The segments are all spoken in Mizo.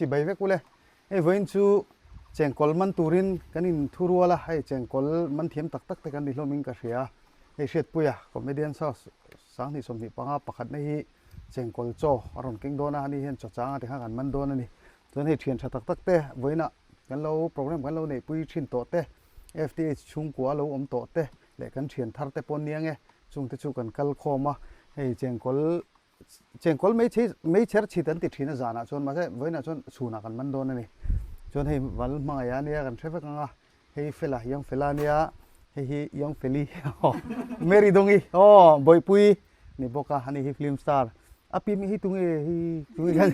chibai vek ule. Hei vawiin chu chengkawl man turin kan in thu rual a, hei chengkawl man thiam tak tak te kan ni hlawmin ka hria. Hei Hriatpuia comedian sa sanghnih 25 pakhatna hi chengkawl chaw a rawn keng dawn a, ani hian chaw changa tikhan kan man dawn a ni. Chuan hei thian tha tak tak te vawiinah kan lo program kan lo neihpui thin tawh te, FTH chhungkua lo awm tawh te leh kan thian thar te pawh nia nge chungte chu kan kal khawm a, hei chengkawl Chengkawl mai chhe mai chher chhit an ti thin a zanah chuan mahse vawiinah chuan chhunah kan man dawn a ni. Chuan hei val hmangaih a nia kan hre vek ang a, hei Fela Young Fela a nia, hei hi Young Feli Mary Dawngi aw Bawihpui ni bawk a, ani hi film star a pi mi hi tunge hi tunge khan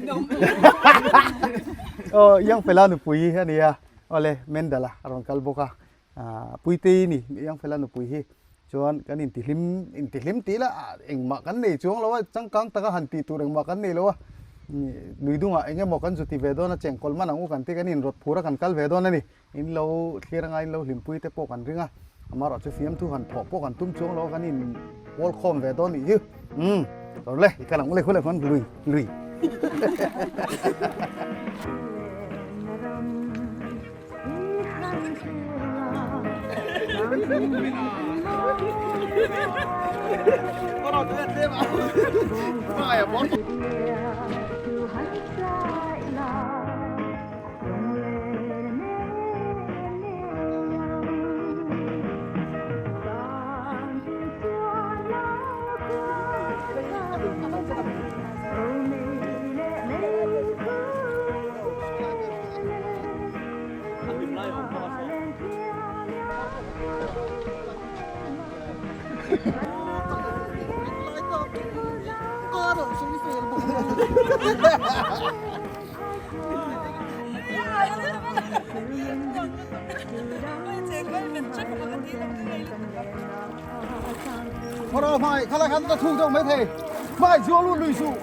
aw Young Fela nupui a nia awle Mendala a rawn kal bawk a. Puitei ni Iangfela nupui hi chuan kan intihlim intihlim tih ila engmah kan nei chuang lo a, changkang taka han tih tur engmah kan nei lo a, lui dungah eng emaw kan zu ti ve dawn a, chengkawl man ang u kan ti kan inrawt phur a kan kal ve dawn a ni, in lo thlir anga in lo hlimpui te pawh kan ring a, amaherawhchu fiamthu han thawh pawh kan tum chuang lo a kan in pawl khawm ve dawn nih hi, umm awle i kal ang u le khuleh khuan lui lui. Khalai khan ka thuk deuh mai thei hmai chu a lut lui suh.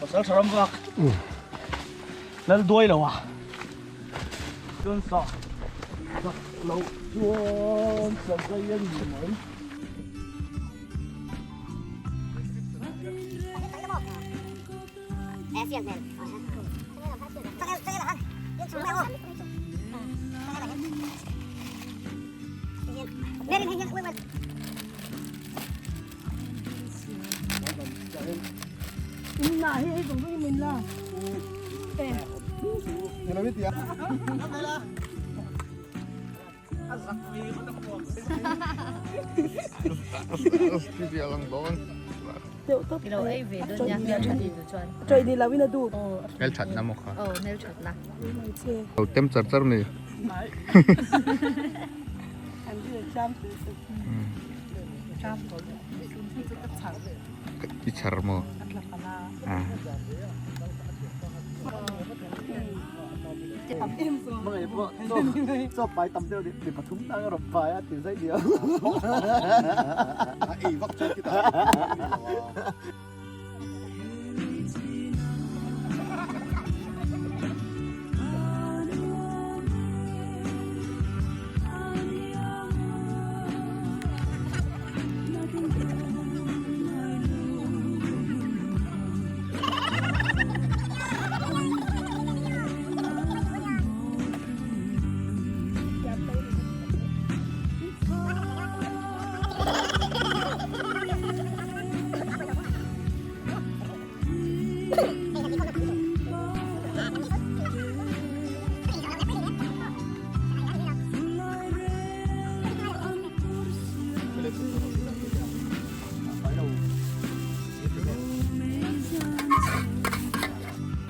Pasal tha ram vak lal duai lo a chuan sa zak lo chuan sa zai a ni mai. Hmelthatna maw kha? Lo tem char char mai. I char maw?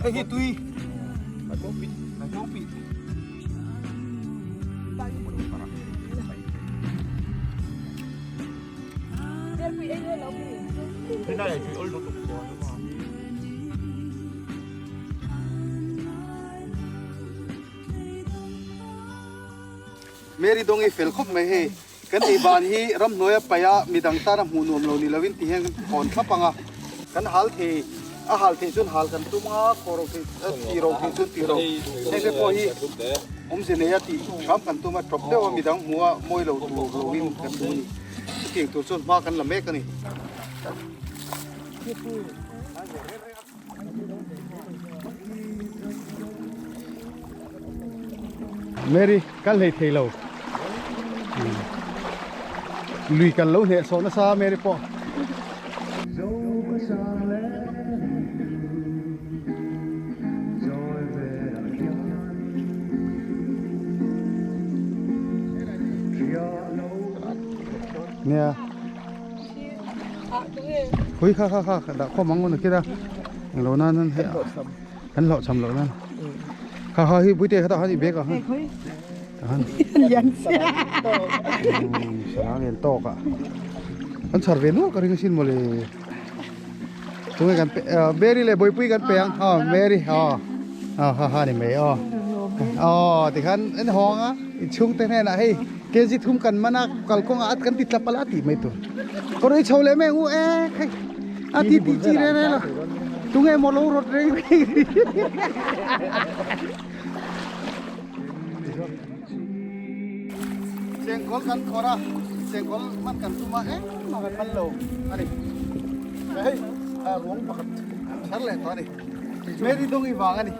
Hei hi tui Mai pi. Mary Dongi fel khawp mai hei. Kan ei ban hi ramhnuaia paih a midang tana hmuh nuam lo ni lovin ti hian kan hawn thlap ang a. Kan hal thei, a hal theih chuan hal kan tum a, khaw ro theih, ti ro theih chuan ti ro. Heng te pawh hi awmze nei a tih hram kan tum a, tawp deuh a midang hmuh a mawi lo tur lovin kan duh a ni. Chutiang tur chuan hma kan la mek a ni. Mary kal hlei thei lo lui kal lo hneh sawh nasa Mary pawh nia Khui kha kha kha dah khawm ang aw kira englo nan an hei an hlawh cham loh nan kha kha hi buite kha tah khan i bag ah khan tah khan sala lian tawk ah an chhar ve nual ka ring asin mawle tunge kan pe Mary leh Bawipui kan pe ang aw Mary aw aw ha ha ni mai aw aw tikhan an hawng a inchhungte hnenah hei. Kg thum kan man a, kalkawngah at kan ti tlap ala tih mai tur. Kawr ei chho leh mai ang u e khai a ti tih chi reng reng lo. Tunge maw lo rawt reng reng ni. Chengkawl kan khawr a, chengkawl man kan tum a engmah kan man lo a ni. Hei ruang pakhat thar leh tawh a ni. Mary Dongi vang a ni.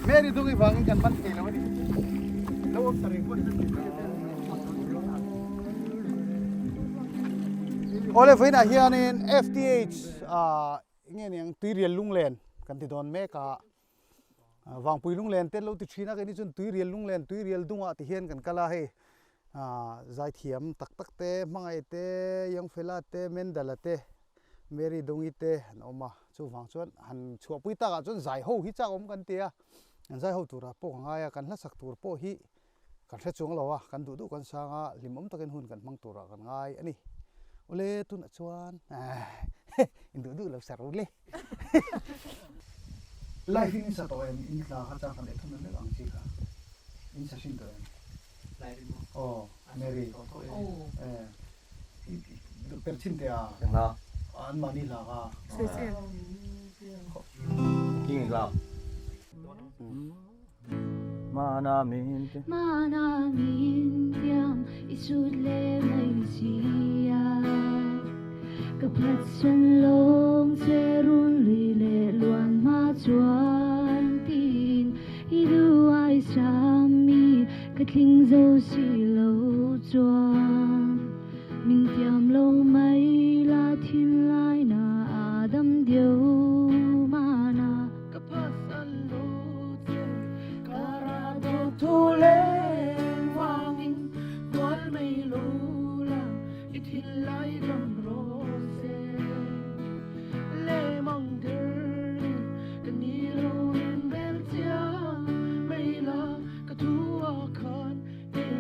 Mary Dongi vangin kan man thei lo a ni. Lo awm ta reng pawh ni. Awle vawiinah hianin FTH enge niang Tuirial Lunglen kan ti dawn mek a. Vangpui Lunglen te lo ti thin a keini chuan Tuirial Lunglen, Tuirial dungah ti hian kan kal a hei. Zaithiam tak tak te, Hmangaih te, Youngfella te, Mendala te, Mary Dongi te an awm a. Chuvang chuan han chhuahpui takah chuan zai ho hi chak awm kan ti a, an zai ho turah pawh ka ngai a, kan hlasak tur pawh hi kan hre chuang lo a, kan duh duh kan sang a, hlimawm takin hun kan hmang turah kan ngai a ni. Awle tunah chuan in duh duh lo sa ru le. Live in sa tawh em? In tla kha chang khan leh thum em ang chi kha in sa hrin tawh em? Live in maw? Aw Mary. Aw. Per chin te a. Engla? An mahni hla kha. King lak. Mana min te. Mana min tiam i sut le mai sia Ka phat san long che run lui le luan ma chuan tin i du ai sam mi Ka tling zo si lo chuan min tiam lo mai la thin lai na a dam diau mana. Ka phatsan lo che ka ra do thu leng vangin hnual mai lo la i thin lai dam rawh se. Le mang der in ka ni lo min bel chiang mai la. Ka thu a khan hei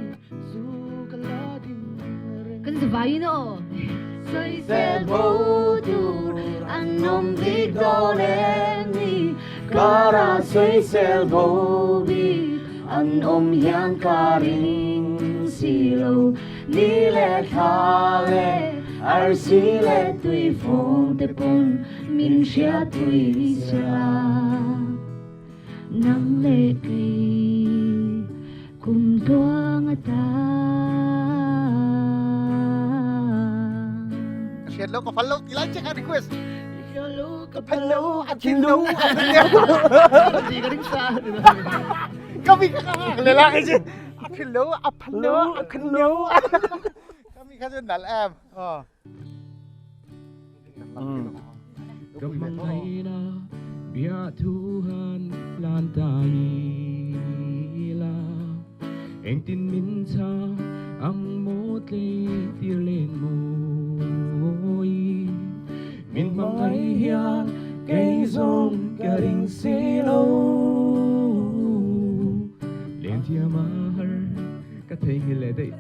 zu ka la ding reng. Kan zavai in aw. Sawisel bo tur an awm bik dawn em ni? Kara sawisel bo bik an awm hian ka ring si lo. Ni leh thla leh arsi leh tuifawng te pawn min hriatpui sela. Nang leh kei kum tuang ata. Ka hriat lo ka phal lo ti lai che ka request. Ka phal lo a thin lo a Ti ka ring sa. Ka mi ka ka le la cái gì. A thin lo a phal lo a khan lo. Ka mi kha chu nal em. Ờ. Biathu han hlan ta ila, engtin min chha ang maw tlei tir len mawi. Min hmangaih hian kei zawng ka ring si lo. Lenthiam a har ka theihnghilh leh daih.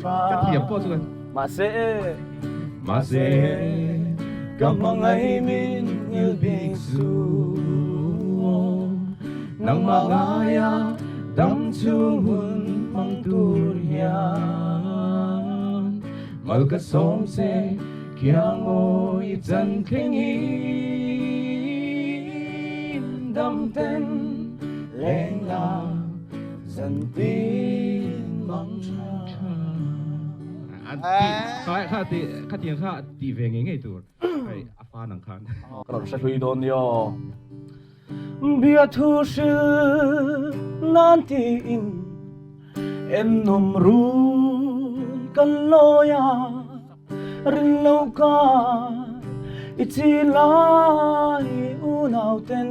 Ka thiam pawh chu ka. Mahse. Mahse ka hmangaih min ngil bik suh aw. Nangmah ngaia dam chhung hun hmang tur hian mal ka sawm che khiang aw i chan thlengin dam ten leng la zan tin mang tha. Kha ti khatiang kha tih ve ngei ngei tur hei a fan ang khan. Ka rawn hre hlui dawn nia. Biathu hril nan tiin ennawm run kan lawi a, rin lo kar i chi lai unau ten.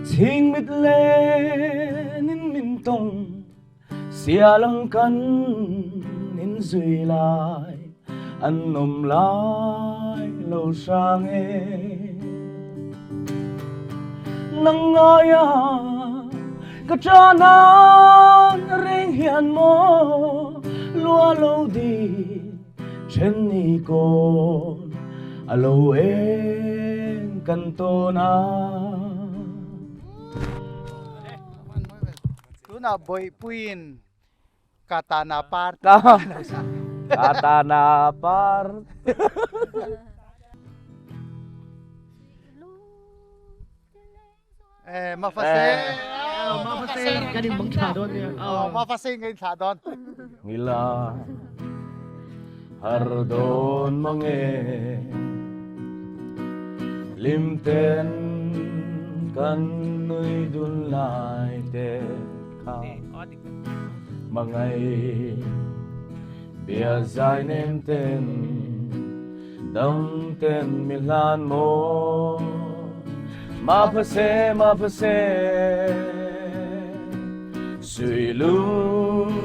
Chhing mit len in min tawng Sialang kan in zui lai an awm lai lo hrang e. Nang ngaia ka tan an reng hian maw lua lo di then ni kawn a lo eng kan tawn a. Tunah Bawihpuiin Katana par Katana par Eh mafase mafase kan in bang thla dawn nia oh mafase ngai thla dawn ngila har dawn mange Lim ten kan nui dun lai te kha Mangai bia zai nem ten dam ten mi hlan maw Ma pha se ma pha se Sui lung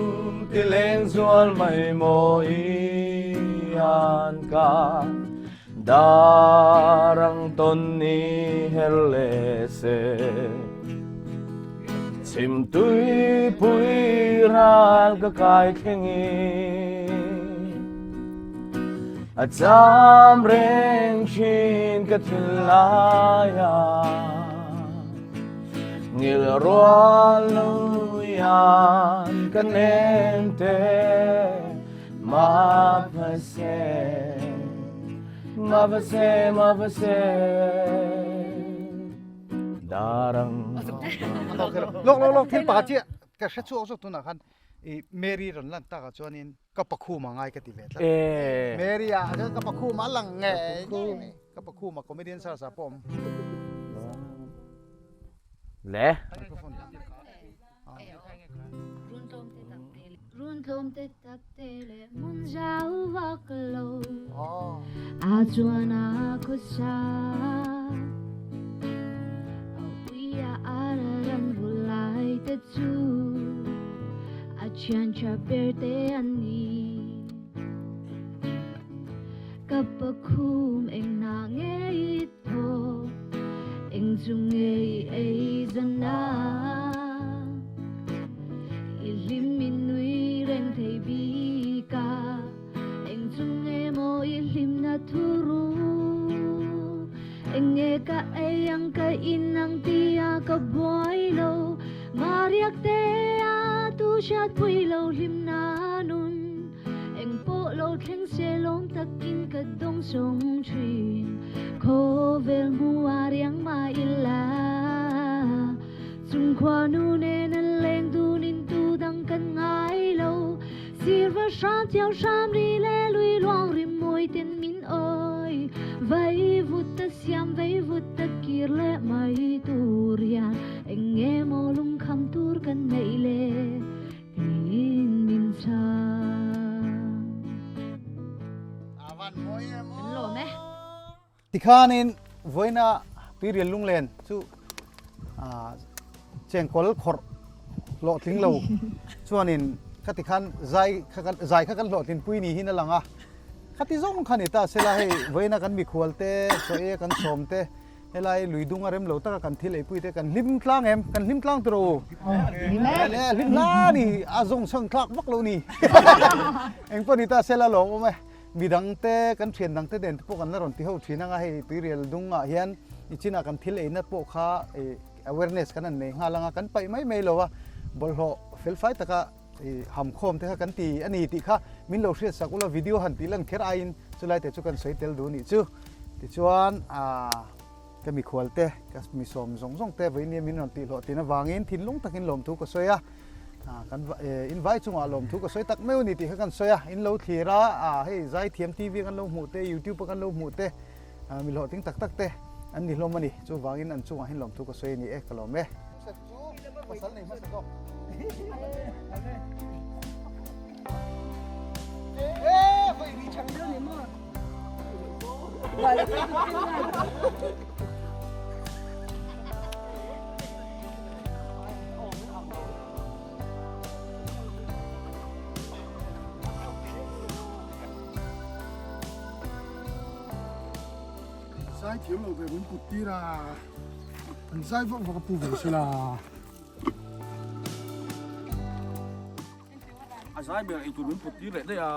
ti leng zual mai maw i an ka Darang tawn ni her le se Chim tui pui ral ka kai thleng i A cham reng thin ka thinlai ah Ngil rual lo ian ka nem te Mafase Mafase Mafase Darang Lawk lawk lawk thil pakhat chiah ka hre chhuak zawk tunah khan i Mary rawn lan takah chuanin ka pakhuma ngai ka ti ve tlat. Mary ah chuan ka pakhuma a lang ngei ngei mai. Ka pakhuma comedian search ah pawh awm. Le. Microphone. Run tlawm te tak te leh hmun zau vak lo a chuan a khawsa A uia a ran vul lai te chu a thian tha ber te an ni Ka pakhum eng hna nge i thaw Eng chu nge i ei zan a I hlim i nui reng thei bik a Eng chu nge maw i hlimna thu ru Eng nge ka ei ang ka in ang tia ka buai lo Mariak te a tu hriatpui lo hlimna nun Eng pawh lo thleng se lawm takin ka dawng sawng thin Khawvel hmu a riang mah ila Chung khua nu nen an leng dun in tu dang kan ngai lo Sirva hram thiau hram ri le lui luang rim mawi ten min awi Vai vut ta siam vei vut ta kir leh mai tur hian Eng nge maw lungkham tur kan neih le Tiin min chhang. A van mawi em Kan lawm e. Tikhanin vawiina tuirial lunglen chu chengkawl khawrh hlawhtling lo chuanin khati khan zai kha kan zai kha kan hlawhtlin pui ni hin a lang a. Khati zawng kha ni ta sela hei vawiina kan mikhual te chaw ei a kan sawm te Helai lui dung a rem lo taka kan thil eipui te kan hlim tlang em? Kan hlim tlang tawh rawh u. Le hlim hla ni a zawng chhan thlak vak lo ni. Eng pawh ni ta sela lawm awm e. Midang te kan thian dang te nen te pawh kan la rawn ti ho thin anga hei tuirial dungah hian i chinah kan thil eina pawh kha awareness kan han nei nghal anga kan paih mai mai lo a bawlhhlawh felfai taka I hamkhawm te kha kan ti a ni tih kha min lo hriat sak ula video han tih lan kher aiin chulai te chu kan sawi tel duh nih chu. Tichuan aah ka mikhual te ka mi sawm zawng zawng te vawiin min rawn tih hlawh tin avangin thinlung takin lawmthu ka sawi a, kan invai chungah lawmthu ka sawi tak meuh a ni tih kha kan sawi a, in lo thlir a aah hei zaithiam TV kan lo hmuh te youtube a kan lo hmuh te mi hlawhtling tak tak te an ni hlawm a ni chuvangin an chungah hian lawmthu ka sawi a ni e ka lawm e. Pasal nei hmasa zawk. Zaithiam lo ve min kut tir a. An zai vak vak a pu ve se la. A zai ber eitur min put tir leh daih a.